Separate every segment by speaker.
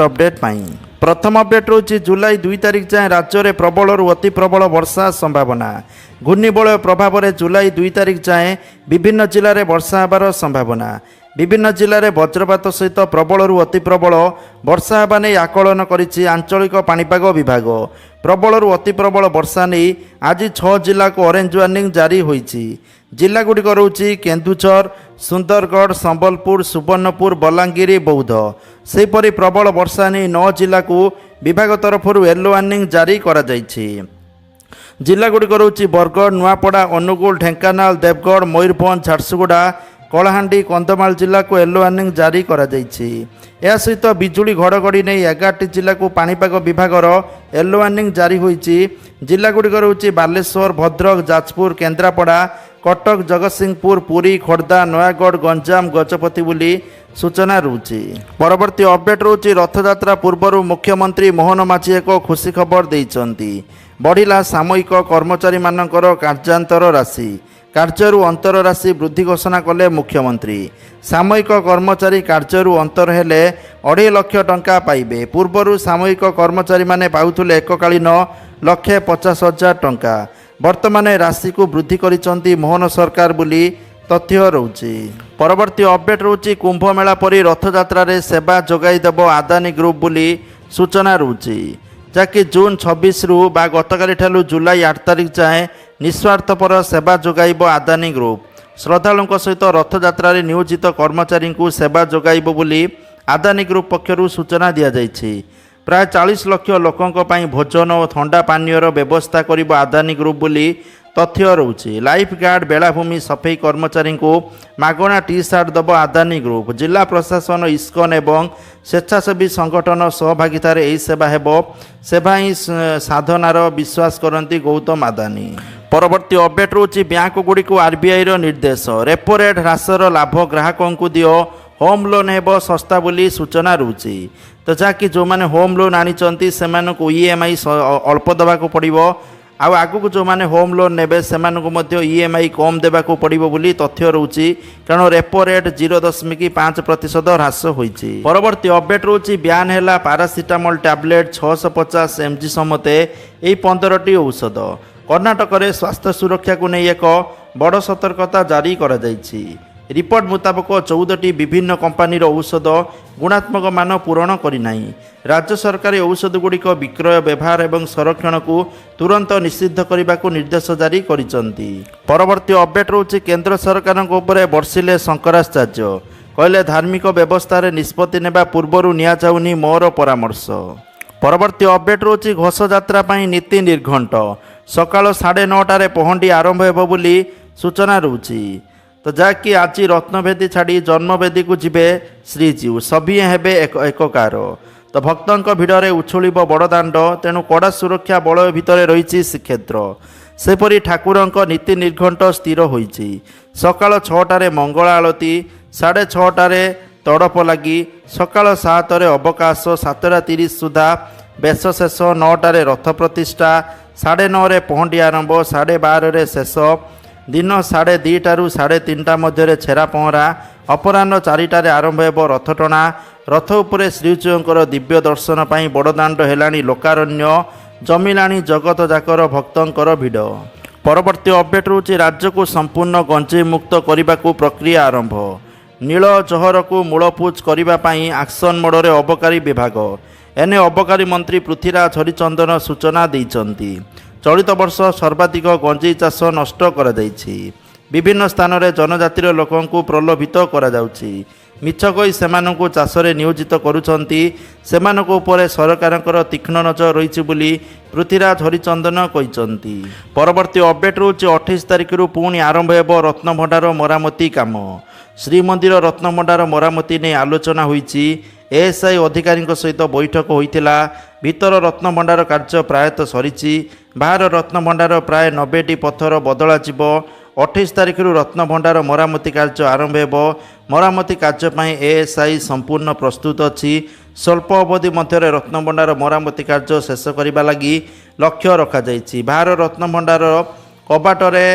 Speaker 1: Update ପାଇଁ। ପ୍ରଥମ update ରହୁଛି, ଜୁଲାଇ 2 ତାରିଖ ଯାଏଁ ରାଜ୍ୟରେ ପ୍ରବଳରୁ ଅତି ପ୍ରବଳ ବର୍ଷା ସମ୍ଭାବନା। ଘୂର୍ଣ୍ଣିବଳୟ ପ୍ରଭାବରେ ଜୁଲାଇ 2 ତାରିଖ ଯାଏଁ ବିଭିନ୍ନ ଜିଲ୍ଲାରେ ବର୍ଷା ହେବାର ସମ୍ଭାବନା। ବିଭିନ୍ନ ଜିଲ୍ଲାରେ ବଜ୍ରପାତ ସହିତ ପ୍ରବଳରୁ ଅତି ପ୍ରବଳ ବର୍ଷା ହେବା ନେଇ ଆକଳନ କରିଛି ଆଞ୍ଚଳିକ ପାଣିପାଗ ବିଭାଗ। ପ୍ରବଳରୁ ଅତି ପ୍ରବଳ ବର୍ଷା ନେଇ ଆଜି ଛଅ ଜିଲ୍ଲାକୁ ଅରେଞ୍ଜ ୱାର୍ଣ୍ଣିଂ ଜାରି ହୋଇଛି। ଜିଲ୍ଲାଗୁଡ଼ିକ ରହୁଛି କେନ୍ଦୁଝର, ସୁନ୍ଦରଗଡ଼, ସମ୍ବଲପୁର, ସୁବର୍ଣ୍ଣପୁର, ବଲାଙ୍ଗୀର, ବୌଦ୍ଧ। ସେହିପରି ପ୍ରବଳ ବର୍ଷା ନେଇ ନଅ ଜିଲ୍ଲାକୁ ବିଭାଗ ତରଫରୁ ୟେଲୋ ୱାର୍ଣ୍ଣିଂ ଜାରି କରାଯାଇଛି। ଜିଲ୍ଲାଗୁଡ଼ିକ ରହୁଛି ବରଗଡ଼, ନୂଆପଡ଼ା, ଅନୁଗୁଳ, ଢେଙ୍କାନାଳ, ଦେବଗଡ଼, ମୟୂରଭଞ୍ଜ, ଝାରସୁଗୁଡ଼ା, କଳାହାଣ୍ଡି, କନ୍ଧମାଳ ଜିଲ୍ଲାକୁ ୟେଲୋ ୱାର୍ଣ୍ଣିଂ ଜାରି କରାଯାଇଛି। ଏହା ସହିତ ବିଜୁଳି ଘଡ଼ଘଡ଼ି ନେଇ 11ଟି ଜିଲ୍ଲାକୁ ପାଣିପାଗ ବିଭାଗର ୟେଲୋ ୱାର୍ଣ୍ଣିଂ ଜାରି ହୋଇଛି। ଜିଲ୍ଲାଗୁଡ଼ିକ ରହୁଛି ବାଲେଶ୍ୱର, ଭଦ୍ରକ, ଯାଜପୁର, କେନ୍ଦ୍ରାପଡ଼ା, କଟକ, ଜଗତସିଂହପୁର, ପୁରୀ, ଖୋର୍ଦ୍ଧା, ନୟାଗଡ଼, ଗଞ୍ଜାମ, ଗଜପତି ବୋଲି ସୂଚନା ରହୁଛି। ପରବର୍ତ୍ତୀ ଅପଡେଟ୍ ରହୁଛି, ରଥଯାତ୍ରା ପୂର୍ବରୁ ମୁଖ୍ୟମନ୍ତ୍ରୀ ମୋହନ ମାଝୀ ଏକ ଖୁସି ଖବର ଦେଇଛନ୍ତି। ବଢ଼ିଲା ସାମୟିକ କର୍ମଚାରୀମାନଙ୍କର କାର୍ଯ୍ୟାନ୍ତର ରାଶି। କାର୍ଯ୍ୟରୁ ଅନ୍ତର ରାଶି ବୃଦ୍ଧି ଘୋଷଣା କଲେ ମୁଖ୍ୟମନ୍ତ୍ରୀ। ସାମୟିକ କର୍ମଚାରୀ କାର୍ଯ୍ୟରୁ ଅନ୍ତର ହେଲେ 2.5 ଲକ୍ଷ ଟଙ୍କା ପାଇବେ। ପୂର୍ବରୁ ସାମୟିକ କର୍ମଚାରୀମାନେ ପାଉଥିଲେ ଏକକାଳୀନ 1,50,000 ଟଙ୍କା। ବର୍ତ୍ତମାନ ଏ ରାଶିକୁ ବୃଦ୍ଧି କରିଛନ୍ତି ମୋହନ ସରକାର ବୋଲି ତଥ୍ୟ ରହୁଛି। ପରବର୍ତ୍ତୀ ଅପଡେଟ୍ ରହୁଛି, କୁମ୍ଭମେଳା ପରି ରଥଯାତ୍ରାରେ ସେବା ଯୋଗାଇ ଦେବ ଆଦାନୀ ଗ୍ରୁପ୍ ବୋଲି ସୂଚନା ରହୁଛି। ଯାହାକି ଜୁନ୍ 26ରୁ ବା ଗତକାଲି ଠାରୁ ଜୁଲାଇ 8 ତାରିଖ ଯାଏଁ ନିସ୍ୱାର୍ଥପର ସେବା ଯୋଗାଇବ ଆଦାନୀ ଗ୍ରୁପ୍। ଶ୍ରଦ୍ଧାଳୁଙ୍କ ସହିତ ରଥଯାତ୍ରାରେ ନିୟୋଜିତ କର୍ମଚାରୀଙ୍କୁ ସେବା ଯୋଗାଇବ ବୋଲି ଆଦାନୀ ଗ୍ରୁପ୍ ପକ୍ଷରୁ ସୂଚନା ଦିଆଯାଇଛି। ପ୍ରାୟ 40 ଲକ୍ଷ ଲୋକଙ୍କ ପାଇଁ ଭୋଜନ ଓ ଥଣ୍ଡା ପାନୀୟର ବ୍ୟବସ୍ଥା କରିବ ଆଦାନୀ ଗ୍ରୁପ୍ ବୋଲି ତଥ୍ୟ ରହୁଛି। ଲାଇଫ୍ ଗାର୍ଡ, ବେଳାଭୂମି ସଫେଇ କର୍ମଚାରୀଙ୍କୁ ମାଗଣା ଟି ସାର୍ଟ ଦେବ ଆଦାନୀ ଗ୍ରୁପ୍। ଜିଲ୍ଲା ପ୍ରଶାସନ, ଇସ୍କନ ଏବଂ ସ୍ୱେଚ୍ଛାସେବୀ ସଂଗଠନ ସହଭାଗିତାରେ ଏହି ସେବା ହେବ। ସେବା ହିଁ ସାଧନାର ବିଶ୍ୱାସ କରନ୍ତି ଗୌତମ ଆଦାନୀ। ପରବର୍ତ୍ତୀ ଅପଡେଟ୍ ରହୁଛି, ବ୍ୟାଙ୍କଗୁଡ଼ିକୁ ଆରବିଆଇର ନିର୍ଦ୍ଦେଶ। ରେପୋ ରେଟ୍ ହ୍ରାସର ଲାଭ ଗ୍ରାହକଙ୍କୁ ଦିଅ, ହୋମ୍ ଲୋନ୍ ହେବ ଶସ୍ତା ବୋଲି ସୂଚନା ରହୁଛି। ତ ଯାହାକି ଯେଉଁମାନେ ହୋମ୍ ଲୋନ୍ ଆଣିଛନ୍ତି, ସେମାନଙ୍କୁ ଇଏମ୍ଆଇ ଅଳ୍ପ ଦେବାକୁ ପଡ଼ିବ। ଆଉ ଆଗକୁ ଯେଉଁମାନେ ହୋମ୍ ଲୋନ୍ ନେବେ, ସେମାନଙ୍କୁ ମଧ୍ୟ ଇଏମ୍ଆଇ କମ୍ ଦେବାକୁ ପଡ଼ିବ ବୋଲି ତଥ୍ୟ ରହୁଛି। କାରଣ ରେପୋ ରେଟ୍ 0.5% ହ୍ରାସ ହୋଇଛି। ପରବର୍ତ୍ତୀ ଅପଡେଟ୍ ରହୁଛି, ବ୍ୟାନ୍ ହେଲା ପାରାସିଟାମଲ୍ ଟ୍ୟାବଲେଟ୍ 650 ଏମ୍ଜି ସମେତ ଏହି 15ଟି ଔଷଧ। କର୍ଣ୍ଣାଟକରେ ସ୍ୱାସ୍ଥ୍ୟ ସୁରକ୍ଷାକୁ ନେଇ ଏକ ବଡ଼ ସତର୍କତା ଜାରି କରାଯାଇଛି। ରିପୋର୍ଟ ମୁତାବକ 14ଟି ବିଭିନ୍ନ କମ୍ପାନୀର ଔଷଧ ଗୁଣାତ୍ମକ ମାନ ପୂରଣ କରିନାହିଁ। ରାଜ୍ୟ ସରକାର ଏହି ଔଷଧଗୁଡ଼ିକ ବିକ୍ରୟ, ବ୍ୟବହାର ଏବଂ ସଂରକ୍ଷଣକୁ ତୁରନ୍ତ ନିଷିଦ୍ଧ କରିବାକୁ ନିର୍ଦ୍ଦେଶ ଜାରି କରିଛନ୍ତି। ପରବର୍ତ୍ତୀ ଅପଡେଟ୍ ରହୁଛି, କେନ୍ଦ୍ର ସରକାରଙ୍କ ଉପରେ ବର୍ଷିଲେ ଶଙ୍କରାଚାର୍ଯ୍ୟ। କହିଲେ, ଧାର୍ମିକ ବ୍ୟବସ୍ଥାରେ ନିଷ୍ପତ୍ତି ନେବା ପୂର୍ବରୁ ନିଆଯାଉନି ମୋର ପରାମର୍ଶ। ପରବର୍ତ୍ତୀ ଅପଡେଟ୍ ରହୁଛି, ଘୋଷଯାତ୍ରା ପାଇଁ ନୀତି ନିର୍ଘଣ୍ଟ। ସକାଳ 9:30ରେ ପହଣ୍ଡି ଆରମ୍ଭ ହେବ ବୋଲି ସୂଚନା ରହୁଛି। ତ ଯାହାକି ଆଜି ରତ୍ନବେଦୀ ଛାଡ଼ି ଜନ୍ମବେଦୀକୁ ଯିବେ ଶ୍ରୀଜୀଉ, ସଭିଏଁ ହେବେ ଏକ ଏକକାର। ତ ଭକ୍ତଙ୍କ ଭିଡ଼ରେ ଉଛୁଳିବ ବଡ଼ଦାଣ୍ଡ, ତେଣୁ କଡ଼ା ସୁରକ୍ଷା ବଳୟ ଭିତରେ ରହିଛି ଶ୍ରୀକ୍ଷେତ୍ର। ସେପରି ଠାକୁରଙ୍କ ନୀତି ନିର୍ଘଣ୍ଟ ସ୍ଥିର ହୋଇଛି। ସକାଳ 6ଟାରେ ମଙ୍ଗଳ ଆଳତୀ, 6:30ରେ ତଡ଼ପ ଲାଗି, ସକାଳ 7ରେ ଅବକାଶ, 7:30 ସୁଦ୍ଧା ବେଶ ଶେଷ, 9ଟାରେ ରଥ ପ୍ରତିଷ୍ଠା, 9:30ରେ ପହଣ୍ଡି ଆରମ୍ଭ, 12:30ରେ ଶେଷ। ଦିନ 2:30ରୁ 3:30 ମଧ୍ୟରେ ଛେରା ପହଁରା, ଅପରାହ୍ନ 4ଟାରେ ଆରମ୍ଭ ହେବ ରଥଟଣା। ରଥ ଉପରେ ଶ୍ରୀଜୀଉଙ୍କର ଦିବ୍ୟ ଦର୍ଶନ ପାଇଁ ବଡ଼ଦାଣ୍ଡ ହେଲାଣି ଲୋକାରଣ୍ୟ, ଜମିଲାଣି ଜଗତ ଯାକର ଭକ୍ତଙ୍କର ଭିଡ଼। ପରବର୍ତ୍ତୀ ଅପଡେଟ୍ ରହୁଛି, ରାଜ୍ୟକୁ ସମ୍ପୂର୍ଣ୍ଣ ଗଞ୍ଜେଇ ମୁକ୍ତ କରିବାକୁ ପ୍ରକ୍ରିୟା ଆରମ୍ଭ। ନୀଳ ଜହରକୁ ମୂଳପୋଛ କରିବା ପାଇଁ ଆକ୍ସନ ମୋଡ଼ରେ ଅବକାରୀ ବିଭାଗ। ଏନେ ଅବକାରୀ ମନ୍ତ୍ରୀ ପୃଥ୍ୱୀରାଜ ହରିଚନ୍ଦନ ସୂଚନା ଦେଇଛନ୍ତି। ଚଳିତ ବର୍ଷ ସର୍ବାଧିକ ଗଞ୍ଜେଇ ଚାଷ ନଷ୍ଟ କରାଯାଇଛି। ବିଭିନ୍ନ ସ୍ଥାନରେ ଜନଜାତିର ଲୋକଙ୍କୁ ପ୍ରଲୋଭିତ କରାଯାଉଛି। ମିଛ କହି ସେମାନଙ୍କୁ ଚାଷରେ ନିୟୋଜିତ କରୁଛନ୍ତି। ସେମାନଙ୍କ ଉପରେ ସରକାରଙ୍କର ତୀକ୍ଷ୍ଣ ନଜର ରହିଛି ବୋଲି ପୃଥ୍ୱୀରାଜ ହରିଚନ୍ଦନ କହିଛନ୍ତି। ପରବର୍ତ୍ତୀ ଅପଡେଟ୍ ରହୁଛି, 28 ତାରିଖରୁ ପୁଣି ଆରମ୍ଭ ହେବ ରତ୍ନଭଣ୍ଡାର ମରାମତି କାମ। ଶ୍ରୀମନ୍ଦିର ରତ୍ନଭଣ୍ଡାର ମରାମତି ନେଇ ଆଲୋଚନା ହୋଇଛି। ଏଏସ୍ଆଇ ଅଧିକାରୀଙ୍କ ସହିତ ବୈଠକ ହୋଇଥିଲା। ଭିତର ରତ୍ନଭଣ୍ଡାର କାର୍ଯ୍ୟ ପ୍ରାୟତଃ ସରିଛି। ବାହାର ରତ୍ନଭଣ୍ଡାର ପ୍ରାୟ 90ଟି ପଥର ବଦଳାଯିବ। 28 ତାରିଖରୁ ରତ୍ନଭଣ୍ଡାର ମରାମତି କାର୍ଯ୍ୟ ଆରମ୍ଭ ହେବ। ମରାମତି କାର୍ଯ୍ୟ ପାଇଁ ଏଏସ୍ଆଇ ସମ୍ପୂର୍ଣ୍ଣ ପ୍ରସ୍ତୁତ ଅଛି। ସ୍ୱଳ୍ପ ଅବଧି ମଧ୍ୟରେ ରତ୍ନଭଣ୍ଡାର ମରାମତି କାର୍ଯ୍ୟ ଶେଷ କରିବା ଲାଗି ଲକ୍ଷ୍ୟ ରଖାଯାଇଛି। ବାହାର ରତ୍ନଭଣ୍ଡାର କବାଟରେ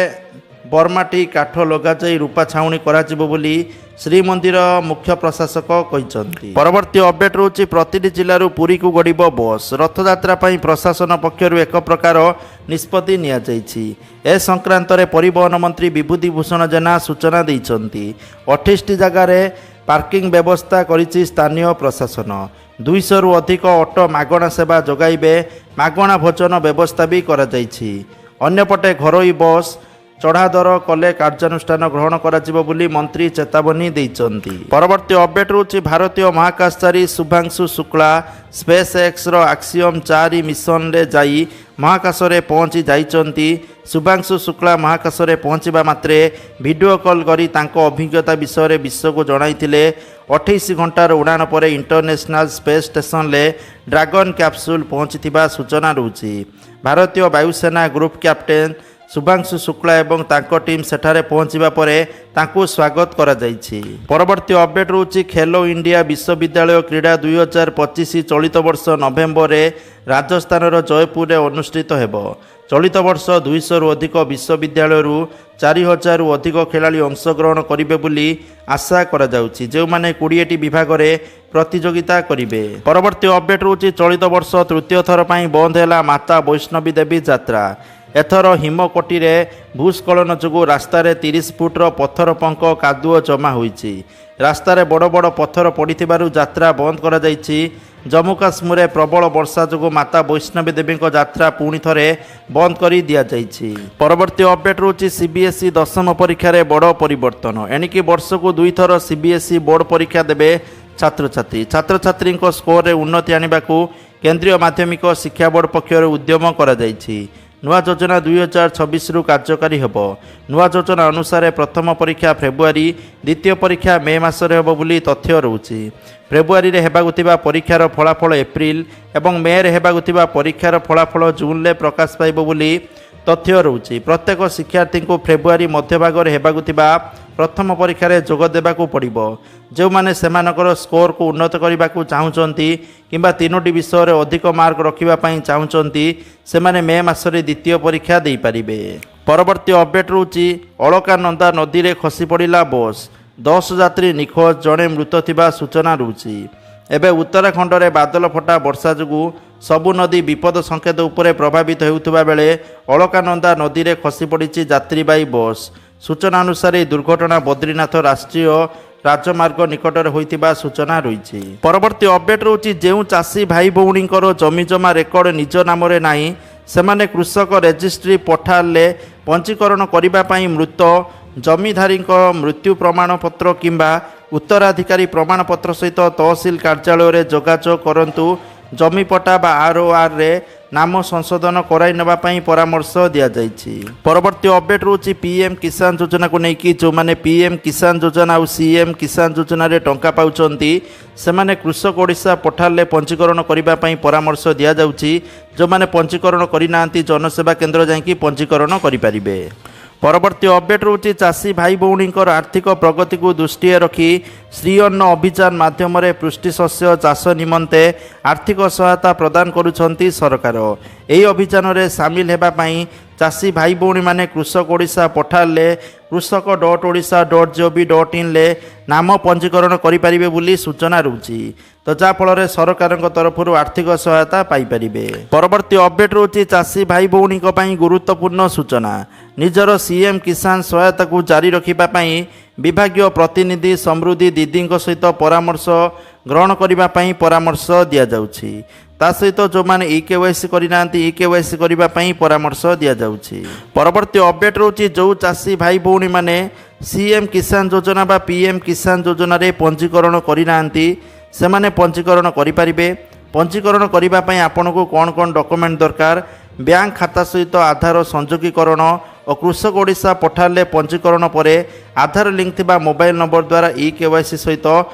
Speaker 1: ବର୍ମାଟି କାଠ ଲଗାଯାଇ ରୂପା ଛାଉଣି କରାଯିବ ବୋଲି ଶ୍ରୀମନ୍ଦିର ମୁଖ୍ୟ ପ୍ରଶାସକ କହିଛନ୍ତି। ପରବର୍ତ୍ତୀ ଅପଡେଟ୍ ରହୁଛି, ପ୍ରତିଟି ଜିଲ୍ଲାରୁ ପୁରୀକୁ ଗଡ଼ିବ ବସ୍। ରଥଯାତ୍ରା ପାଇଁ ପ୍ରଶାସନ ପକ୍ଷରୁ ଏକ ପ୍ରକାର ନିଷ୍ପତ୍ତି ନିଆଯାଇଛି। ଏ ସଂକ୍ରାନ୍ତରେ ପରିବହନ ମନ୍ତ୍ରୀ ବିଭୂତି ଭୂଷଣ ଜେନା ସୂଚନା ଦେଇଛନ୍ତି। 28ଟି ଜାଗାରେ ପାର୍କିଂ ବ୍ୟବସ୍ଥା କରିଛି ସ୍ଥାନୀୟ ପ୍ରଶାସନ। 200ରୁ ଅଧିକ ଅଟୋ ମାଗଣା ସେବା ଯୋଗାଇବେ। ମାଗଣା ଭୋଜନ ବ୍ୟବସ୍ଥା ବି କରାଯାଇଛି। ଅନ୍ୟପଟେ ଘରୋଇ ବସ୍ ଚଢ଼ା ଦର କଲେ କାର୍ଯ୍ୟାନୁଷ୍ଠାନ ଗ୍ରହଣ କରାଯିବ ବୋଲି ମନ୍ତ୍ରୀ ଚେତାବନୀ ଦେଇଛନ୍ତି। ପରବର୍ତ୍ତୀ ଅପଡେଟ୍ ରହୁଛି, ଭାରତୀୟ ମହାକାଶଚାରୀ ଶୁଭାଂଶୁ ଶୁକ୍ଳା ସ୍ପେସ୍ ଏକ୍ସର ଆକ୍ସିୟମ୍ 4 ମିଶନରେ ଯାଇ ମହାକାଶରେ ପହଞ୍ଚି ଯାଇଛନ୍ତି। ଶୁଭାଂଶୁ ଶୁକ୍ଳା ମହାକାଶରେ ପହଞ୍ଚିବା ମାତ୍ରେ ଭିଡ଼ିଓ କଲ୍ କରି ତାଙ୍କ ଅଭିଜ୍ଞତା ବିଷୟରେ ବିଶ୍ୱକୁ ଜଣାଇଥିଲେ। 28 ଘଣ୍ଟାର ଉଡ଼ାଣ ପରେ ଇଣ୍ଟରନ୍ୟାସନାଲ୍ ସ୍ପେସ୍ ଷ୍ଟେସନରେ ଡ୍ରାଗନ୍ କ୍ୟାପସୁଲ୍ ପହଞ୍ଚିଥିବା ସୂଚନା ରହୁଛି। ଭାରତୀୟ ବାୟୁସେନା ଗ୍ରୁପ୍ କ୍ୟାପ୍ଟେନ୍ ଶୁଭାଂଶୁ ଶୁକ୍ଳା ଏବଂ ତାଙ୍କ ଟିମ୍ ସେଠାରେ ପହଞ୍ଚିବା ପରେ ତାଙ୍କୁ ସ୍ୱାଗତ କରାଯାଇଛି। ପରବର୍ତ୍ତୀ ଅପଡେଟ୍ ରହୁଛି, ଖେଲୋ ଇଣ୍ଡିଆ ବିଶ୍ୱବିଦ୍ୟାଳୟ କ୍ରୀଡ଼ା 2025 ଚଳିତ ବର୍ଷ ନଭେମ୍ବରରେ ରାଜସ୍ଥାନର ଜୟପୁରରେ ଅନୁଷ୍ଠିତ ହେବ। ଚଳିତ ବର୍ଷ 200ରୁ ଅଧିକ ବିଶ୍ୱବିଦ୍ୟାଳୟରୁ 4000ରୁ ଅଧିକ ଖେଳାଳି ଅଂଶଗ୍ରହଣ କରିବେ ବୋଲି ଆଶା କରାଯାଉଛି, ଯେଉଁମାନେ 20ଟି ବିଭାଗରେ ପ୍ରତିଯୋଗିତା କରିବେ। ପରବର୍ତ୍ତୀ ଅପଡେଟ୍ ରହୁଛି, ଚଳିତ ବର୍ଷ ତୃତୀୟ ଥର ପାଇଁ ବନ୍ଦ ହେଲା ମାତା ବୈଷ୍ଣବୀ ଦେବୀ ଯାତ୍ରା। ଏଥର ହିମକୋଟିରେ ଭୂସ୍ଖଳନ ଯୋଗୁଁ ରାସ୍ତାରେ 30 ଫୁଟର ପଥର ପଙ୍କ କାଦୁଅ ଜମା ହୋଇଛି। ରାସ୍ତାରେ ବଡ଼ ବଡ଼ ପଥର ପଡ଼ିଥିବାରୁ ଯାତ୍ରା ବନ୍ଦ କରାଯାଇଛି। ଜମ୍ମୁ କାଶ୍ମୀରରେ ପ୍ରବଳ ବର୍ଷା ଯୋଗୁଁ ମାତା ବୈଷ୍ଣବୀ ଦେବୀଙ୍କ ଯାତ୍ରା ପୁଣି ଥରେ ବନ୍ଦ କରି ଦିଆଯାଇଛି। ପରବର୍ତ୍ତୀ ଅପଡେଟ୍ ରହୁଛି, ସିବିଏସ୍ଇ ଦଶମ ପରୀକ୍ଷାରେ ବଡ଼ ପରିବର୍ତ୍ତନ। ଏଣିକି ବର୍ଷକୁ ଦୁଇଥର ସିବିଏସ୍ଇ ବୋର୍ଡ଼ ପରୀକ୍ଷା ଦେବେ ଛାତ୍ରଛାତ୍ରୀ। ଛାତ୍ରଛାତ୍ରୀଙ୍କ ସ୍କୋରରେ ଉନ୍ନତି ଆଣିବାକୁ କେନ୍ଦ୍ରୀୟ ମାଧ୍ୟମିକ ଶିକ୍ଷା ବୋର୍ଡ଼ ପକ୍ଷରୁ ଉଦ୍ୟମ କରାଯାଇଛି। ନୂଆ ଯୋଜନା 2026ରୁ କାର୍ଯ୍ୟକାରୀ ହେବ। ନୂଆ ଯୋଜନା ଅନୁସାରେ ପ୍ରଥମ ପରୀକ୍ଷା ଫେବୃଆରୀ, ଦ୍ୱିତୀୟ ପରୀକ୍ଷା ମେ ମାସରେ ହେବ ବୋଲି ତଥ୍ୟ ରହୁଛି। ଫେବୃଆରୀରେ ହେବାକୁ ଥିବା ପରୀକ୍ଷାର ଫଳାଫଳ ଏପ୍ରିଲ ଏବଂ ମେରେ ହେବାକୁ ଥିବା ପରୀକ୍ଷାର ଫଳାଫଳ ଜୁନରେ ପ୍ରକାଶ ପାଇବ ବୋଲି ତଥ୍ୟ ରହୁଛି। ପ୍ରତ୍ୟେକ ଶିକ୍ଷାର୍ଥୀଙ୍କୁ ଫେବୃଆରୀ ମଧ୍ୟଭାଗରେ ହେବାକୁ ଥିବା ପ୍ରଥମ ପରୀକ୍ଷାରେ ଯୋଗ ଦେବାକୁ ପଡ଼ିବ। ଯେଉଁମାନେ ସେମାନଙ୍କର ସ୍କୋରକୁ ଉନ୍ନତ କରିବାକୁ ଚାହୁଁଛନ୍ତି କିମ୍ବା ତିନୋଟି ବିଷୟରେ ଅଧିକ ମାର୍କ ରଖିବା ପାଇଁ ଚାହୁଁଛନ୍ତି, ସେମାନେ ମେ ମାସରେ ଦ୍ୱିତୀୟ ପରୀକ୍ଷା ଦେଇପାରିବେ। ପରବର୍ତ୍ତୀ ଅପଡେଟ୍ ରହୁଛି, ଅଳକାନନ୍ଦା ନଦୀରେ ଖସି ପଡ଼ିଲା ବସ୍, 10 ଯାତ୍ରୀ ନିଖୋଜ, ଜଣେ ମୃତ ଥିବା ସୂଚନା ରହୁଛି। ଏବେ ଉତ୍ତରାଖଣ୍ଡରେ ବାଦଲ ଫଟା ବର୍ଷା ଯୋଗୁଁ ସବୁ ନଦୀ ବିପଦ ସଂକେତ ଉପରେ ପ୍ରବାହିତ ହେଉଥିବା ବେଳେ ଅଳକାନନ୍ଦା ନଦୀରେ ଖସି ପଡ଼ିଛି ଯାତ୍ରୀବାହୀ ବସ୍। ସୂଚନା ଅନୁସାରେ, ଏହି ଦୁର୍ଘଟଣା ବଦ୍ରିନାଥ ରାଷ୍ଟ୍ରୀୟ ରାଜମାର୍ଗ ନିକଟରେ ହୋଇଥିବା ସୂଚନା ରହିଛି। ପରବର୍ତ୍ତୀ ଅପଡେଟ୍ ରହୁଛି, ଯେଉଁ ଚାଷୀ ଭାଇ ଭଉଣୀଙ୍କର ଜମିଜମା ରେକର୍ଡ ନିଜ ନାମରେ ନାହିଁ, ସେମାନେ କୃଷକ ରେଜିଷ୍ଟ୍ରି ପୋର୍ଟାଲରେ ପଞ୍ଜୀକରଣ କରିବା ପାଇଁ ମୃତ ଜମିଧାରୀଙ୍କ ମୃତ୍ୟୁ ପ୍ରମାଣପତ୍ର କିମ୍ବା ଉତ୍ତରାଧିକାରୀ ପ୍ରମାଣପତ୍ର ସହିତ ତହସିଲ କାର୍ଯ୍ୟାଳୟରେ ଯୋଗାଯୋଗ କରନ୍ତୁ। ଜମିପଟା ବା ଆର୍ଓଆର୍ରେ ନାମ ସଂଶୋଧନ କରାଇ ନେବା ପାଇଁ ପରାମର୍ଶ ଦିଆଯାଇଛି। ପରବର୍ତ୍ତୀ ଅପଡେଟ୍ ରହୁଛି, ପିଏମ୍ କିଷାନ ଯୋଜନାକୁ ନେଇକି ଯେଉଁମାନେ ପିଏମ୍ କିଷାନ ଯୋଜନା ଆଉ ସିଏମ୍ କିଷାନ ଯୋଜନାରେ ଟଙ୍କା ପାଉଛନ୍ତି, ସେମାନେ କୃଷକ ଓଡ଼ିଶା ପୋର୍ଟାଲରେ ପଞ୍ଜୀକରଣ କରିବା ପାଇଁ ପରାମର୍ଶ ଦିଆଯାଉଛି। ଯେଉଁମାନେ ପଞ୍ଜୀକରଣ କରିନାହାନ୍ତି, ଜନସେବା କେନ୍ଦ୍ର ଯାଇକି ପଞ୍ଜୀକରଣ କରିପାରିବେ। ପରବର୍ତ୍ତୀ ଅପଡେଟ୍ ରହୁଛି, ଚାଷୀ ଭାଇ ଭଉଣୀଙ୍କର ଆର୍ଥିକ ପ୍ରଗତିକୁ ଦୃଷ୍ଟିରେ ରଖି ଶ୍ରୀ ଅନ୍ନ ଅଭିଯାନ ମାଧ୍ୟମରେ ପୁଷ୍ଟିଶସ୍ୟ ଚାଷ ନିମନ୍ତେ ଆର୍ଥିକ ସହାୟତା ପ୍ରଦାନ କରୁଛନ୍ତି ସରକାର। ଏହି ଅଭିଯାନରେ ସାମିଲ ହେବା ପାଇଁ ଚାଷୀ ଭାଇ ଭଉଣୀମାନେ କୃଷକ ଓଡ଼ିଶା ପୋର୍ଟାଲରେ krushak.odisha.gov.inରେ ନାମ ପଞ୍ଜୀକରଣ କରିପାରିବେ ବୋଲି ସୂଚନା ରହୁଛି। ତ ଯାହାଫଳରେ ସରକାରଙ୍କ ତରଫରୁ ଆର୍ଥିକ ସହାୟତା ପାଇପାରିବେ। ପରବର୍ତ୍ତୀ ଅପଡେଟ୍ ରହୁଛି, ଚାଷୀ ଭାଇ ଭଉଣୀଙ୍କ ପାଇଁ ଗୁରୁତ୍ୱପୂର୍ଣ୍ଣ ସୂଚନା। ନିଜର ସିଏମ୍ କିଷାନ ସହାୟତାକୁ ଜାରି ରଖିବା ପାଇଁ ବିଭାଗୀୟ ପ୍ରତିନିଧି ସମୃଦ୍ଧି ଦିଦିଙ୍କ ସହିତ ପରାମର୍ଶ ଗ୍ରହଣ କରିବା ପାଇଁ ପରାମର୍ଶ ଦିଆଯାଉଛି। ତା ସହିତ ଯେଉଁମାନେ ଇ କେୱାଇସି କରିନାହାନ୍ତି, ଇ କେୱାଇସି କରିବା ପାଇଁ ପରାମର୍ଶ ଦିଆଯାଉଛି। ପରବର୍ତ୍ତୀ ଅପଡେଟ୍ ରହୁଛି, ଯେଉଁ ଚାଷୀ ଭାଇ ଭଉଣୀମାନେ ସିଏମ୍ କିଷାନ ଯୋଜନା ବା ପିଏମ୍ କିଷାନ ଯୋଜନାରେ ପଞ୍ଜୀକରଣ କରିନାହାନ୍ତି, ସେମାନେ ପଞ୍ଜୀକରଣ କରିପାରିବେ। ପଞ୍ଜୀକରଣ କରିବା ପାଇଁ ଆପଣଙ୍କୁ କ'ଣ କ'ଣ ଡକୁମେଣ୍ଟ ଦରକାର? ବ୍ୟାଙ୍କ ଖାତା ସହିତ ଆଧାର ସଂଯୋଗୀକରଣ ଓ କୃଷକ ଓଡ଼ିଶା ପୋର୍ଟାଲରେ ପଞ୍ଜୀକରଣ ପରେ ଆଧାର ଲିଙ୍କ ଥିବା ମୋବାଇଲ ନମ୍ବର ଦ୍ୱାରା ଇ କେୱାଇସି ସହିତ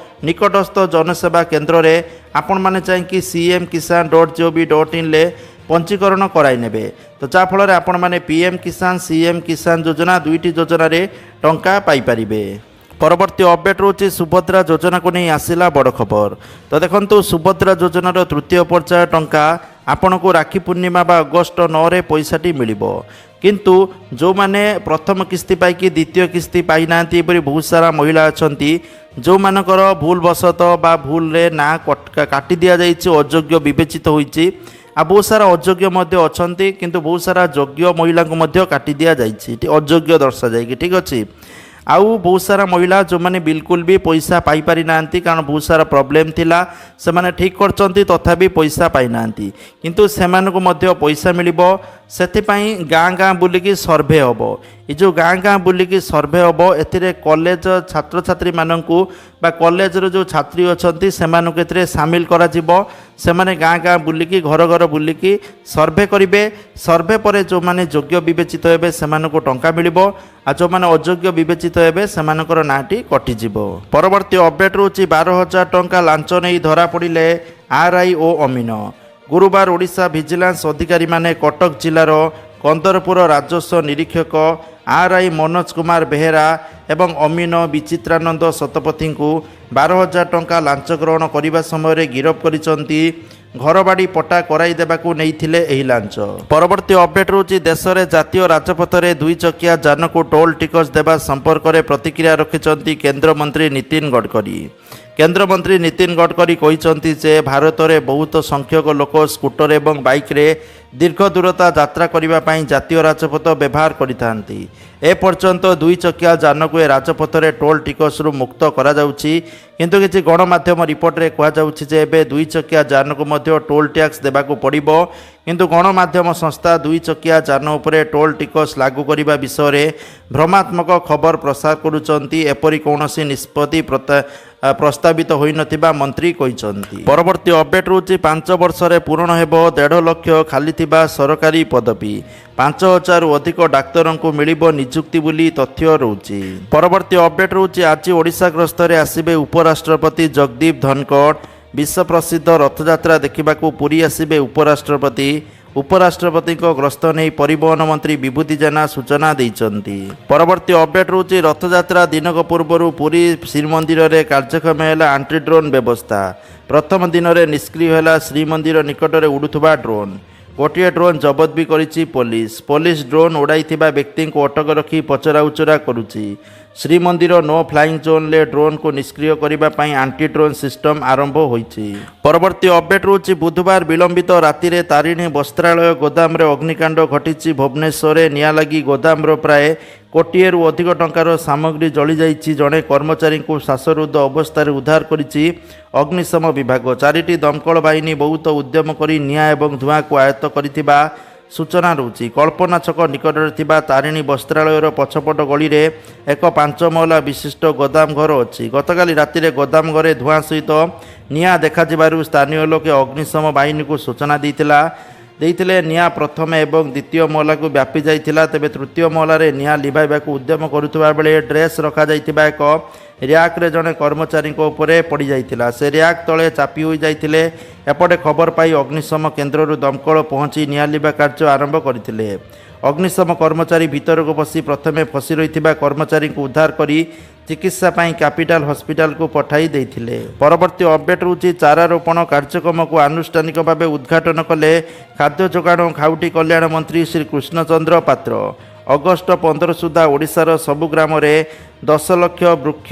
Speaker 1: ନିକଟସ୍ଥ ଜନସେବା କେନ୍ଦ୍ରରେ ଆପଣମାନେ ଯାଇକି cmkisan.gov.inରେ ପଞ୍ଜୀକରଣ କରାଇ ନେବେ। ତ ଯାହାଫଳରେ ଆପଣମାନେ ପିଏମ୍ କିଷାନ, ସିଏମ୍ କିଷାନ ଯୋଜନା ଦୁଇଟି ଯୋଜନାରେ ଟଙ୍କା ପାଇପାରିବେ। ପରବର୍ତ୍ତୀ ଅପଡେଟ୍ ରହୁଛି, ସୁଭଦ୍ରା ଯୋଜନାକୁ ନେଇ ଆସିଲା ବଡ଼ ଖବର। ତ ଦେଖନ୍ତୁ, ସୁଭଦ୍ରା ଯୋଜନାର ତୃତୀୟ ପର୍ଯ୍ୟାୟ ଟଙ୍କା ଆପଣଙ୍କୁ ରାକ୍ଷୀ ପୂର୍ଣ୍ଣିମା ବା ଅଗଷ୍ଟ 9ରେ ପଇସାଟି ମିଳିବ। କିନ୍ତୁ ଯେଉଁମାନେ ପ୍ରଥମ କିସ୍ତି ପାଇକି ଦ୍ୱିତୀୟ କିସ୍ତି ପାଇନାହାନ୍ତି, ଏପରି ବହୁତ ସାରା ମହିଳା ଅଛନ୍ତି ଯେଉଁମାନଙ୍କର ଭୁଲବଶତଃ ବା ଭୁଲରେ ନାଁ କାଟି ଦିଆଯାଇଛି, ଅଯୋଗ୍ୟ ବିବେଚିତ ହୋଇଛି। ଆଉ ବହୁତ ସାରା ଅଯୋଗ୍ୟ ମଧ୍ୟ ଅଛନ୍ତି, କିନ୍ତୁ ବହୁତ ସାରା ଯୋଗ୍ୟ ମହିଳାଙ୍କୁ ମଧ୍ୟ କାଟି ଦିଆଯାଇଛି ଅଯୋଗ୍ୟ ଦର୍ଶାଯାଇକି। ଠିକ୍ ଅଛି। ଆଉ ବହୁତ ସାରା ମହିଳା ଯେଉଁମାନେ ବିଲକୁଲ ବି ପଇସା ପାଇପାରି ନାହାନ୍ତି, କାରଣ ବହୁତ ସାରା ପ୍ରୋବ୍ଲେମ୍ ଥିଲା, ସେମାନେ ଠିକ୍ କରିଛନ୍ତି ତଥାପି ପଇସା ପାଇନାହାନ୍ତି, କିନ୍ତୁ ସେମାନଙ୍କୁ ମଧ୍ୟ ପଇସା ମିଳିବ। ସେଥିପାଇଁ ଗାଁ ଗାଁ ବୁଲିକି ସର୍ଭେ ହେବ। ଏ ଯେଉଁ ଗାଁ ଗାଁ ବୁଲିକି ସର୍ଭେ ହେବ, ଏଥିରେ କଲେଜ ଛାତ୍ରଛାତ୍ରୀମାନଙ୍କୁ ବା କଲେଜର ଯେଉଁ ଛାତ୍ରୀ ଅଛନ୍ତି ସେମାନଙ୍କୁ ଏଥିରେ ସାମିଲ କରାଯିବ। ସେମାନେ ଗାଁ ଗାଁ ବୁଲିକି, ଘର ଘର ବୁଲିକି ସର୍ଭେ କରିବେ। ସର୍ଭେ ପରେ ଯେଉଁମାନେ ଯୋଗ୍ୟ ବିବେଚିତ ହେବେ ସେମାନଙ୍କୁ ଟଙ୍କା ମିଳିବ, ଆଉ ଯେଉଁମାନେ ଅଯୋଗ୍ୟ ବିବେଚିତ ହେବେ ସେମାନଙ୍କର ନାଁଟି କଟିଯିବ। ପରବର୍ତ୍ତୀ ଅପଡେଟ୍ ରହୁଛି, 12,000 ଟଙ୍କା ଲାଞ୍ଚ ନେଇ ଧରା ପଡ଼ିଲେ ଆର୍ I ଓ ଅମିନ। ଗୁରୁବାର ଓଡ଼ିଶା ଭିଜିଲାନ୍ସ ଅଧିକାରୀମାନେ କଟକ ଜିଲ୍ଲାର କନ୍ଦରପୁର ରାଜସ୍ୱ ନିରୀକ୍ଷକ ଆର୍ I Manoj Kumar Behera ଏବଂ ଅମିନ ବିଚିତ୍ରାନନ୍ଦ ଶତପଥୀଙ୍କୁ 12,000 ଟଙ୍କା ଲାଞ୍ଚ ଗ୍ରହଣ କରିବା ସମୟରେ ଗିରଫ କରିଛନ୍ତି। ଘରବାଡ଼ି ପଟ୍ଟା କରାଇ ଦେବାକୁ ନେଇଥିଲେ ଏହି ଲାଞ୍ଚ। ପରବର୍ତ୍ତୀ ଅପଡେଟ୍ ରହୁଛି, ଦେଶରେ ଜାତୀୟ ରାଜପଥରେ ଦୁଇ ଚକିଆ ଯାନକୁ ଟୋଲ୍ ଟିକସ ଦେବା ସମ୍ପର୍କରେ ପ୍ରତିକ୍ରିୟା ରଖିଛନ୍ତି କେନ୍ଦ୍ରମନ୍ତ୍ରୀ ନୀତିନ ଗଡ଼କରୀ। କେନ୍ଦ୍ରମନ୍ତ୍ରୀ ନୀତିନ ଗଡ଼କରୀ କହିଛନ୍ତି ଯେ ଭାରତରେ ବହୁତ ସଂଖ୍ୟକ ଲୋକ ସ୍କୁଟର ଏବଂ ବାଇକ୍ରେ ଦୀର୍ଘ ଦୂରତା ଯାତ୍ରା କରିବା ପାଇଁ ଜାତୀୟ ରାଜପଥ ବ୍ୟବହାର କରିଥାନ୍ତି। ଏପର୍ଯ୍ୟନ୍ତ ଦୁଇ ଚକିଆ ଯାନକୁ ଏ ରାଜପଥରେ ଟୋଲ୍ ଟିକସରୁ ମୁକ୍ତ କରାଯାଉଛି, କିନ୍ତୁ କିଛି ଗଣମାଧ୍ୟମ ରିପୋର୍ଟରେ କୁହାଯାଉଛି ଯେ ଏବେ ଦୁଇ ଚକିଆ ଯାନକୁ ମଧ୍ୟ ଟୋଲ୍ ଟ୍ୟାକ୍ସ ଦେବାକୁ ପଡ଼ିବ। କିନ୍ତୁ ଗଣମାଧ୍ୟମ ସଂସ୍ଥା ଦୁଇ ଚକିଆ ଯାନ ଉପରେ ଟୋଲ୍ ଟିକସ ଲାଗୁ କରିବା ବିଷୟରେ ଭ୍ରମାତ୍ମକ ଖବର ପ୍ରସାର କରୁଛନ୍ତି। ଏପରି କୌଣସି ନିଷ୍ପତ୍ତି ପ୍ରସ୍ତାବିତ ହୋଇନଥିବା ମନ୍ତ୍ରୀ କହିଛନ୍ତି। ପରବର୍ତ୍ତୀ ଅପଡେଟ୍ ରହୁଛି, 5 ବର୍ଷରେ ପୂରଣ ହେବ 1.5 ଲକ୍ଷ ଖାଲି ଥିବା ସରକାରୀ ପଦବୀ, 5,000ରୁ ଅଧିକ ଡାକ୍ତରଙ୍କୁ ମିଳିବ ନିଯୁକ୍ତି ବୋଲି ତଥ୍ୟ ରହୁଛି। ପରବର୍ତ୍ତୀ ଅପଡେଟ୍ ରହୁଛି, ଆଜି ଓଡ଼ିଶା ଗସ୍ତରେ ଆସିବେ ଉପରାଷ୍ଟ୍ରପତି ଜଗଦୀପ ଧନଖଡ଼। ବିଶ୍ୱ ପ୍ରସିଦ୍ଧ ରଥଯାତ୍ରା ଦେଖିବାକୁ ପୁରୀ ଆସିବେ ଉପରାଷ୍ଟ୍ରପତି। ଉପରାଷ୍ଟ୍ରପତିଙ୍କ ଗସ୍ତ ନେଇ ପରିବହନ ମନ୍ତ୍ରୀ ବିଭୂତି ଜେନା ସୂଚନା ଦେଇଛନ୍ତି। ପରବର୍ତ୍ତୀ ଅପଡେଟ୍ ରହୁଛି, ରଥଯାତ୍ରା ଦିନକ ପୂର୍ବରୁ ପୁରୀ ଶ୍ରୀମନ୍ଦିରରେ କାର୍ଯ୍ୟକ୍ଷମ ହେଲା ଆଣ୍ଟି ଡ୍ରୋନ୍ ବ୍ୟବସ୍ଥା। ପ୍ରଥମ ଦିନରେ ନିଷ୍କ୍ରିୟ ହେଲା ଶ୍ରୀମନ୍ଦିର ନିକଟରେ ଉଡ଼ୁଥିବା ଡ୍ରୋନ୍। ଗୋଟିଏ ଡ୍ରୋନ୍ ଜବତ ବି କରିଛି ପୋଲିସ। ପୋଲିସ ଡ୍ରୋନ୍ ଉଡ଼ାଇଥିବା ବ୍ୟକ୍ତିଙ୍କୁ ଅଟକ ରଖି ପଚରାଉଚରା କରୁଛି। ଶ୍ରୀମନ୍ଦିର ନୋ ଫ୍ଲାଇଂ ଜୋନ୍ରେ ଡ୍ରୋନ୍କୁ ନିଷ୍କ୍ରିୟ କରିବା ପାଇଁ ଆଣ୍ଟି ଡ୍ରୋନ୍ ସିଷ୍ଟମ ଆରମ୍ଭ ହୋଇଛି। ପରବର୍ତ୍ତୀ ଅପଡେଟ୍ ରହୁଛି, ବୁଧବାର ବିଳମ୍ବିତ ରାତିରେ ତାରିଣୀ ବସ୍ତ୍ରାଳୟ ଗୋଦାମରେ ଅଗ୍ନିକାଣ୍ଡ ଘଟିଛି। ଭୁବନେଶ୍ୱରରେ ନିଆଁ ଲାଗି ଗୋଦାମର ପ୍ରାୟ କୋଟିଏରୁ ଅଧିକ ଟଙ୍କାର ସାମଗ୍ରୀ ଜଳିଯାଇଛି। ଜଣେ କର୍ମଚାରୀଙ୍କୁ ଶ୍ୱାସରୁଦ୍ଧ ଅବସ୍ଥାରେ ଉଦ୍ଧାର କରିଛି ଅଗ୍ନିଶମ ବିଭାଗ। ଚାରିଟି ଦମକଳ ବାହିନୀ ବହୁତ ଉଦ୍ୟମ କରି ନିଆଁ ଏବଂ ଧୂଆଁକୁ ଆୟତ୍ତ କରିଥିବା ସୂଚନା ରହୁଛି। କଳ୍ପନା ଛକ ନିକଟରେ ଥିବା ତାରିଣୀ ବସ୍ତ୍ରାଳୟର ପଛପଟ ଗଳିରେ ଏକ ପାଞ୍ଚ ମହଲା ବିଶିଷ୍ଟ ଗୋଦାମ ଘର ଅଛି। ଗତକାଲି ରାତିରେ ଗୋଦାମ ଘରେ ଧୂଆଁ ସହିତ ନିଆଁ ଦେଖାଯିବାରୁ ସ୍ଥାନୀୟ ଲୋକେ ଅଗ୍ନିଶମ ବାହିନୀକୁ ସୂଚନା ଦେଇଥିଲେ। ନିଆଁ ପ୍ରଥମେ ଏବଂ ଦ୍ୱିତୀୟ ମହଲାକୁ ବ୍ୟାପି ଯାଇଥିଲା। ତେବେ ତୃତୀୟ ମହଲାରେ ନିଆଁ ଲିଭାଇବାକୁ ଉଦ୍ୟମ କରୁଥିବା ବେଳେ ଡ୍ରେସ୍ ରଖାଯାଇଥିବା ଏକ ର୍ୟାକ୍ରେ ଜଣେ କର୍ମଚାରୀଙ୍କ ଉପରେ ପଡ଼ିଯାଇଥିଲା। ସେ ର୍ୟାକ୍ ତଳେ ଚାପି ହୋଇଯାଇଥିଲେ। ଏପଟେ ଖବର ପାଇ ଅଗ୍ନିଶମ କେନ୍ଦ୍ରରୁ ଦମକଳ ପହଞ୍ଚି ନିଆଁ ଲିଭା କାର୍ଯ୍ୟ ଆରମ୍ଭ କରିଥିଲେ। ଅଗ୍ନିଶମ କର୍ମଚାରୀ ଭିତରକୁ ପଶି ପ୍ରଥମେ ଫସି ରହିଥିବା କର୍ମଚାରୀଙ୍କୁ ଉଦ୍ଧାର କରି ଚିକିତ୍ସା ପାଇଁ କ୍ୟାପିଟାଲ ହସ୍ପିଟାଲକୁ ପଠାଇ ଦେଇଥିଲେ। ପରବର୍ତ୍ତୀ ଅପଡେଟ୍ ରହୁଛି, ଚାରା ରୋପଣ କାର୍ଯ୍ୟକ୍ରମକୁ ଆନୁଷ୍ଠାନିକ ଭାବେ ଉଦ୍ଘାଟନ କଲେ ଖାଦ୍ୟ ଯୋଗାଣ ଓ ଖାଉଟି କଲ୍ୟାଣ ମନ୍ତ୍ରୀ ଶ୍ରୀ କୃଷ୍ଣଚନ୍ଦ୍ର ପାତ୍ର। ଅଗଷ୍ଟ 15 ସୁଦ୍ଧା ଓଡ଼ିଶାର ସବୁ ଗ୍ରାମରେ 10 ଲକ୍ଷ ବୃକ୍ଷ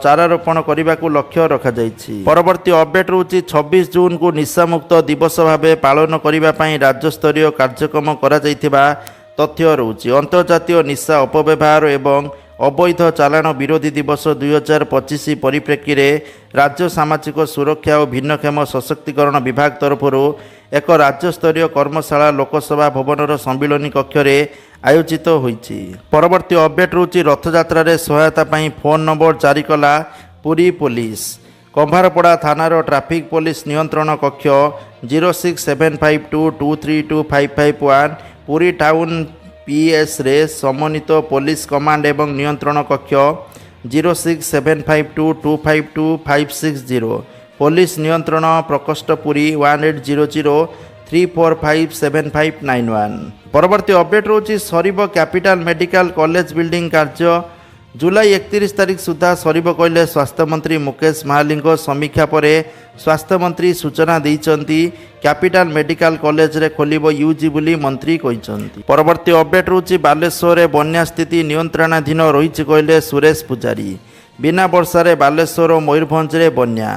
Speaker 1: ଚାରା ରୋପଣ କରିବାକୁ ଲକ୍ଷ୍ୟ ରଖାଯାଇଛି। ପରବର୍ତ୍ତୀ ଅପଡେଟ୍ ରହୁଛି, 26 ଜୁନକୁ ନିଶାମୁକ୍ତ ଦିବସ ଭାବେ ପାଳନ କରିବା ପାଇଁ ରାଜ୍ୟସ୍ତରୀୟ କାର୍ଯ୍ୟକ୍ରମ କରାଯାଇଥିବା ତଥ୍ୟ ରହୁଛି। ଅନ୍ତର୍ଜାତୀୟ ନିଶା ଅପବ୍ୟବହାର ଏବଂ ଅବୈଧ ଚାଲାଣ ବିରୋଧୀ ଦିବସ 2025 ପରିପ୍ରେକ୍ଷୀରେ ରାଜ୍ୟ ସାମାଜିକ ସୁରକ୍ଷା ଓ ଭିନ୍ନକ୍ଷମ ସଶକ୍ତିକରଣ ବିଭାଗ ତରଫରୁ ଏକ ରାଜ୍ୟସ୍ତରୀୟ କର୍ମଶାଳା ଲୋକସେବା ଭବନର ସମ୍ମିଳନୀ କକ୍ଷରେ ଆୟୋଜିତ ହୋଇଛି। ପରବର୍ତ୍ତୀ ଅପଡେଟ୍ ରହୁଛି, ରଥଯାତ୍ରାରେ ସହାୟତା ପାଇଁ ଫୋନ୍ ନମ୍ବର ଜାରି କଲା ପୁରୀ ପୋଲିସ। କମ୍ଭାରପଡ଼ା ଥାନାର ଟ୍ରାଫିକ୍ ପୋଲିସ ନିୟନ୍ତ୍ରଣ କକ୍ଷ 06752232551, ପୁରୀ ଟାଉନ୍ ପିଏସ୍ରେ ସମନ୍ୱିତ ପୋଲିସ କମାଣ୍ଡ ଏବଂ ନିୟନ୍ତ୍ରଣ କକ୍ଷ 06752252560, ପୋଲିସ ନିୟନ୍ତ୍ରଣ ପ୍ରକୋଷ୍ଠ ପୁରୀ 18003457591। ପରବର୍ତ୍ତୀ ଅପଡେଟ୍ ରହୁଛି, ସରିବ କ୍ୟାପିଟାଲ ମେଡିକାଲ କଲେଜ ବିଲ୍ଡିଂ କାର୍ଯ୍ୟ। ଜୁଲାଇ 31 ତାରିଖ ସୁଦ୍ଧା ସରିବ କହିଲେ ସ୍ୱାସ୍ଥ୍ୟମନ୍ତ୍ରୀ ମୁକେଶ ମହାଲିଙ୍ଗ। ସମୀକ୍ଷା ପରେ ସ୍ୱାସ୍ଥ୍ୟମନ୍ତ୍ରୀ ସୂଚନା ଦେଇଛନ୍ତି। କ୍ୟାପିଟାଲ ମେଡିକାଲ କଲେଜରେ ଖୋଲିବ ୟୁଜି ବୋଲି ମନ୍ତ୍ରୀ କହିଛନ୍ତି। ପରବର୍ତ୍ତୀ ଅପଡେଟ୍ ରହୁଛି, ବାଲେଶ୍ୱରରେ ବନ୍ୟା ସ୍ଥିତି ନିୟନ୍ତ୍ରଣାଧୀନ ରହିଛି କହିଲେ ସୁରେଶ ପୂଜାରୀ। ବିନା ବର୍ଷାରେ ବାଲେଶ୍ୱର ଓ ମୟୂରଭଞ୍ଜରେ ବନ୍ୟା।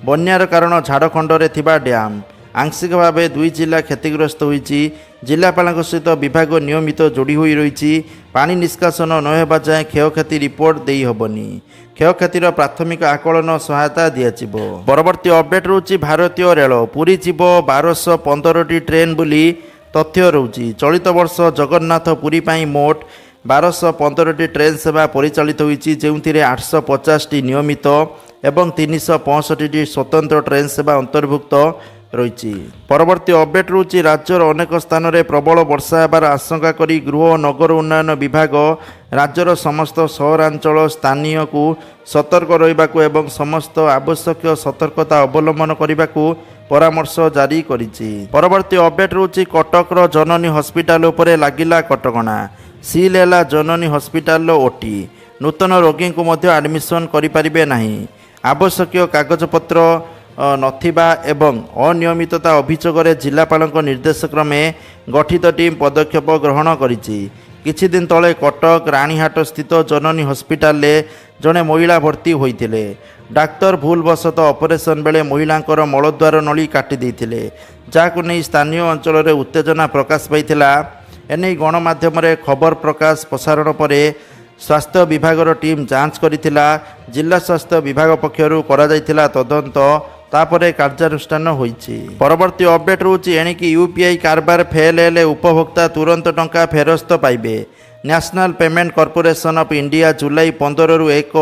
Speaker 1: ବନ୍ୟାର କାରଣ ଝାଡ଼ଖଣ୍ଡରେ ଥିବା ଡ୍ୟାମ୍। ଆଂଶିକ ଭାବେ ଦୁଇ ଜିଲ୍ଲା କ୍ଷତିଗ୍ରସ୍ତ ହୋଇଛି। ଜିଲ୍ଲାପାଳଙ୍କ ସହିତ ବିଭାଗ ନିୟମିତ ଯୋଡ଼ି ହୋଇ ରହିଛି। ପାଣି ନିଷ୍କାସନ ନ ହେବା ଯାଏଁ କ୍ଷୟକ୍ଷତି ରିପୋର୍ଟ ଦେଇହେବନି। କ୍ଷୟକ୍ଷତିର ପ୍ରାଥମିକ ଆକଳନ ସହାୟତା ଦିଆଯିବ। ପରବର୍ତ୍ତୀ ଅପଡେଟ୍ ରହୁଛି, ଭାରତୀୟ ରେଳ ପୁରୀ ଯିବ 1215ଟି ଟ୍ରେନ୍ ବୋଲି ତଥ୍ୟ ରହୁଛି। ଚଳିତ ବର୍ଷ ଜଗନ୍ନାଥ ପୁରୀ ପାଇଁ ମୋଟ 1215ଟି ଟ୍ରେନ୍ ସେବା ପରିଚାଳିତ ହୋଇଛି, ଯେଉଁଥିରେ 850ଟି ନିୟମିତ ଏବଂ 365ଟି ସ୍ୱତନ୍ତ୍ର ଟ୍ରେନ୍ ସେବା ଅନ୍ତର୍ଭୁକ୍ତ ରହିଛି। ପରବର୍ତ୍ତୀ ଅପଡେଟ୍ ରହୁଛି, ରାଜ୍ୟର ଅନେକ ସ୍ଥାନରେ ପ୍ରବଳ ବର୍ଷା ହେବାର ଆଶଙ୍କା କରି ଗୃହ ଓ ନଗର ଉନ୍ନୟନ ବିଭାଗ ରାଜ୍ୟର ସମସ୍ତ ସହରାଞ୍ଚଳ ସ୍ଥାନୀୟକୁ ସତର୍କ ରହିବାକୁ ଏବଂ ସମସ୍ତ ଆବଶ୍ୟକୀୟ ସତର୍କତା ଅବଲମ୍ବନ କରିବାକୁ ପରାମର୍ଶ ଜାରି କରିଛି। ପରବର୍ତ୍ତୀ ଅପଡେଟ୍ ରହୁଛି, କଟକର ଜନନୀ ହସ୍ପିଟାଲ ଉପରେ ଲାଗିଲା କଟକଣା। ସିଲ୍ ହେଲା ଜନନୀ ହସ୍ପିଟାଲର ଓଟି। ନୂତନ ରୋଗୀଙ୍କୁ ମଧ୍ୟ ଆଡମିସନ୍ କରିପାରିବେ ନାହିଁ। ଆବଶ୍ୟକୀୟ କାଗଜପତ୍ର ନଥିବା ଏବଂ ଅନିୟମିତତା ଅଭିଯୋଗରେ ଜିଲ୍ଲାପାଳଙ୍କ ନିର୍ଦ୍ଦେଶ କ୍ରମେ ଗଠିତ ଟିମ୍ ପଦକ୍ଷେପ ଗ୍ରହଣ କରିଛି। କିଛି ଦିନ ତଳେ କଟକ ରାଣୀହାଟ ସ୍ଥିତ ଜନନୀ ହସ୍ପିଟାଲରେ ଜଣେ ମହିଳା ଭର୍ତ୍ତି ହୋଇଥିଲେ। ଡାକ୍ତର ଭୁଲବଶତଃ ଅପରେସନ୍ ବେଳେ ମହିଳାଙ୍କର ମଳଦ୍ୱାର ନଳୀ କାଟି ଦେଇଥିଲେ, ଯାହାକୁ ନେଇ ସ୍ଥାନୀୟ ଅଞ୍ଚଳରେ ଉତ୍ତେଜନା ପ୍ରକାଶ ପାଇଥିଲା। ଏନେଇ ଗଣମାଧ୍ୟମରେ ଖବର ପ୍ରକାଶ ପ୍ରସାରଣ ପରେ ସ୍ୱାସ୍ଥ୍ୟ ବିଭାଗର ଟିମ୍ ଯାଞ୍ଚ କରିଥିଲା। ଜିଲ୍ଲା ସ୍ୱାସ୍ଥ୍ୟ ବିଭାଗ ପକ୍ଷରୁ କରାଯାଇଥିଲା ତଦନ୍ତ, ତାପରେ କାର୍ଯ୍ୟାନୁଷ୍ଠାନ ହୋଇଛି। ପରବର୍ତ୍ତୀ ଅପଡେଟ୍ ରହୁଛି, ଏଣିକି ୟୁପିଆଇ କାରବାର ଫେଲ୍ ହେଲେ ଉପଭୋକ୍ତା ତୁରନ୍ତ ଟଙ୍କା ଫେରସ୍ତ ପାଇବେ। National payment corporation of India July 15ରୁ ଏକ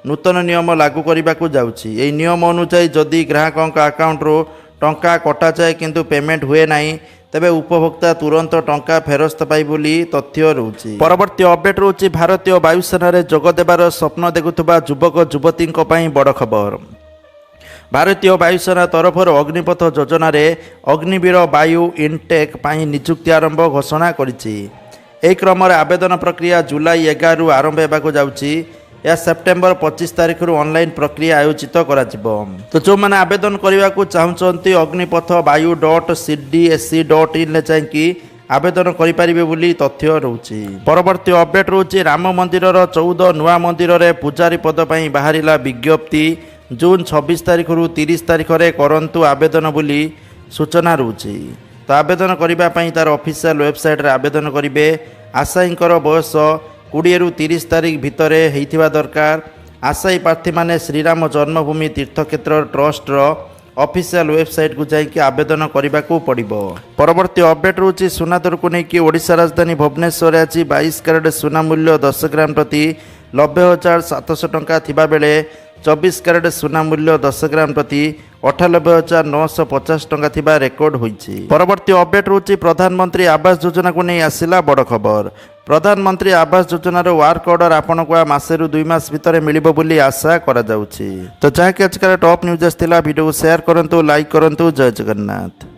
Speaker 1: ନୂତନ ନିୟମ ଲାଗୁ କରିବାକୁ ଯାଉଛି। ଏହି ନିୟମ ଅନୁଯାୟୀ, ଯଦି ଗ୍ରାହକଙ୍କ ଆକାଉଣ୍ଟରୁ ଟଙ୍କା କଟାଯାଏ କିନ୍ତୁ ପେମେଣ୍ଟ ହୁଏ ନାହିଁ, ତେବେ ଉପଭୋକ୍ତା ତୁରନ୍ତ ଟଙ୍କା ଫେରସ୍ତ ପାଇବେ ବୋଲି ତଥ୍ୟ ରହୁଛି। ପରବର୍ତ୍ତୀ ଅପଡେଟ୍ ରହୁଛି, ଭାରତୀୟ ବାୟୁସେନାରେ ଯୋଗ ଦେବାର ସ୍ୱପ୍ନ ଦେଖୁଥିବା ଯୁବକ ଯୁବତୀଙ୍କ ପାଇଁ ବଡ଼ ଖବର। ଭାରତୀୟ ବାୟୁସେନା ତରଫରୁ ଅଗ୍ନିପଥ ଯୋଜନାରେ ଅଗ୍ନିବୀର ବାୟୁ ଇନଟେକ୍ ପାଇଁ ନିଯୁକ୍ତି ଆରମ୍ଭ ଘୋଷଣା କରିଛି। ଏହି କ୍ରମରେ ଆବେଦନ ପ୍ରକ୍ରିୟା ଜୁଲାଇ 11ରୁ ଆରମ୍ଭ ହେବାକୁ ଯାଉଛି। ଏହା ସେପ୍ଟେମ୍ବର 25 ତାରିଖରୁ ଅନଲାଇନ୍ ପ୍ରକ୍ରିୟା ଆୟୋଜିତ କରାଯିବ। ତ ଯେଉଁମାନେ ଆବେଦନ କରିବାକୁ ଚାହୁଁଛନ୍ତି, ଅଗ୍ନିପଥ ବାୟୁ.cdsc.inରେ ଯାଇକି ଆବେଦନ କରିପାରିବେ ବୋଲି ତଥ୍ୟ ରହୁଛି। ପରବର୍ତ୍ତୀ ଅପଡେଟ୍ ରହୁଛି, ରାମ ମନ୍ଦିରର 14 ନୂଆ ମନ୍ଦିରରେ ପୂଜାରୀ ପଦ ପାଇଁ ବାହାରିଲା ବିଜ୍ଞପ୍ତି। ଜୁନ୍ 26 ତାରିଖରୁ 30 ତାରିଖରେ କରନ୍ତୁ ଆବେଦନ ବୋଲି ସୂଚନା ରହୁଛି। ତ ଆବେଦନ କରିବା ପାଇଁ ତାର ଅଫିସିଆଲ ୱେବସାଇଟ୍ରେ ଆବେଦନ କରିବେ। ଆଶାୟୀଙ୍କର ବୟସ 20ରୁ 30 ତାରିଖ ଭିତରେ ହେଇଥିବା ଦରକାର। ଆଶାୟୀ ପ୍ରାର୍ଥୀମାନେ ଶ୍ରୀରାମ ଜନ୍ମଭୂମି ତୀର୍ଥକ୍ଷେତ୍ର ଟ୍ରଷ୍ଟର ଅଫିସିଆଲ ୱେବସାଇଟ୍କୁ ଯାଇକି ଆବେଦନ କରିବାକୁ ପଡ଼ିବ। ପରବର୍ତ୍ତୀ ଅପଡେଟ୍ ରହୁଛି ସୁନା ଦରକୁ ନେଇକି। ଓଡ଼ିଶା ରାଜଧାନୀ ଭୁବନେଶ୍ୱରରେ ଆଜି 22 କ୍ୟାରେଟ୍ ସୁନା ମୂଲ୍ୟ 10 ଗ୍ରାମ ପ୍ରତି 90,700 ଟଙ୍କା ଥିବାବେଳେ 24 କ୍ୟାରେଟ୍ ସୁନା ମୂଲ୍ୟ 10 ଗ୍ରାମ ପ୍ରତି 98,950 ଟଙ୍କା ଥିବା ରେକର୍ଡ ହୋଇଛି। ପରବର୍ତ୍ତୀ ଅପଡେଟ୍ ରହୁଛି, ପ୍ରଧାନମନ୍ତ୍ରୀ ଆବାସ ଯୋଜନାକୁ ନେଇ ଆସିଲା ବଡ଼ ଖବର। ପ୍ରଧାନମନ୍ତ୍ରୀ ଆବାସ ଯୋଜନାର ୱାର୍କ ଅର୍ଡର ଆପଣଙ୍କୁ ଆ ମାସେରୁ 2 ମାସ ଭିତରେ ମିଳିବ ବୋଲି ଆଶା କରାଯାଉଛି। ତ ଯାହାକି ଆଜିକାର ଟପ୍ ନ୍ୟୁଜ୍ ଆସିଥିଲା, ଭିଡ଼ିଓକୁ ସେୟାର କରନ୍ତୁ, ଲାଇକ୍ କରନ୍ତୁ। ଜୟ ଜଗନ୍ନାଥ।